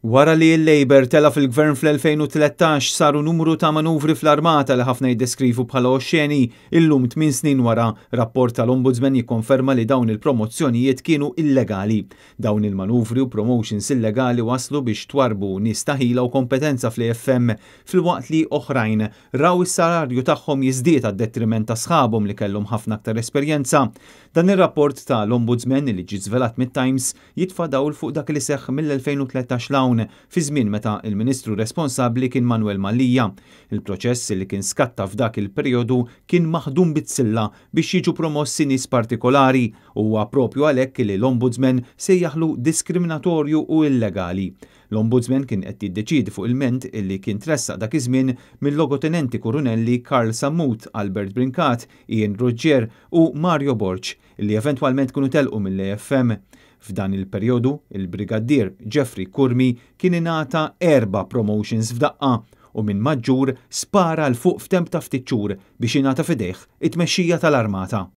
Wara li l-Labour tela fil-gvern fl-2013 saru numru ta' manuvri fl-armata li ħafna jiddeskrivu bħala oxxeni. Illum, 8 snin wara, rapport tal-Ombudsman jikkonferma li dawn il-promozzjonijiet kienu illegali. Dawn il-manuvri u promotions illegali waslu biex twarbu nies ta' ħila u kompetenza fl-AFM, filwaqt li oħrajn raw is-salarju tagħhom jiżdied għad-detriment ta' sħabhom li kellhom ħafna aktar esperjenza. Dan ir-rapport tal-Ombudsman, li ġie żvelat mit-Times, jitfa' dawl fuq dak li seħħ mill-2013 'l hawn, fi żmien meta il-Ministru responsabbli kien Manuel Mallia. Il-proċess li kien skatta f'dak il-perjodu kien maħdum bizzilla biex jiġu promossi nies partikolari, u huwa propju għalhekk li l-Ombudsman sejjaħlu diskriminatorju u illegali. L-Ombudsman kien qed jiddeċidi fuq ilment illi kien tressaq dak iż-żmien mill-logotenenti kurunelli Karl Sammut, Albert Brincat, Ian Ruggier u Mario Borg, li eventwalment kienu telqu mill-AFM. F'dan il-perjodu, il-Brigadier Jeffrey Curmi kien ingħata erba' promotions f'daqqa u minn maġġur spara 'l fuq f'temp ta' ftit xhur biex ingħata f'idejh it-tmexxija tal-armata.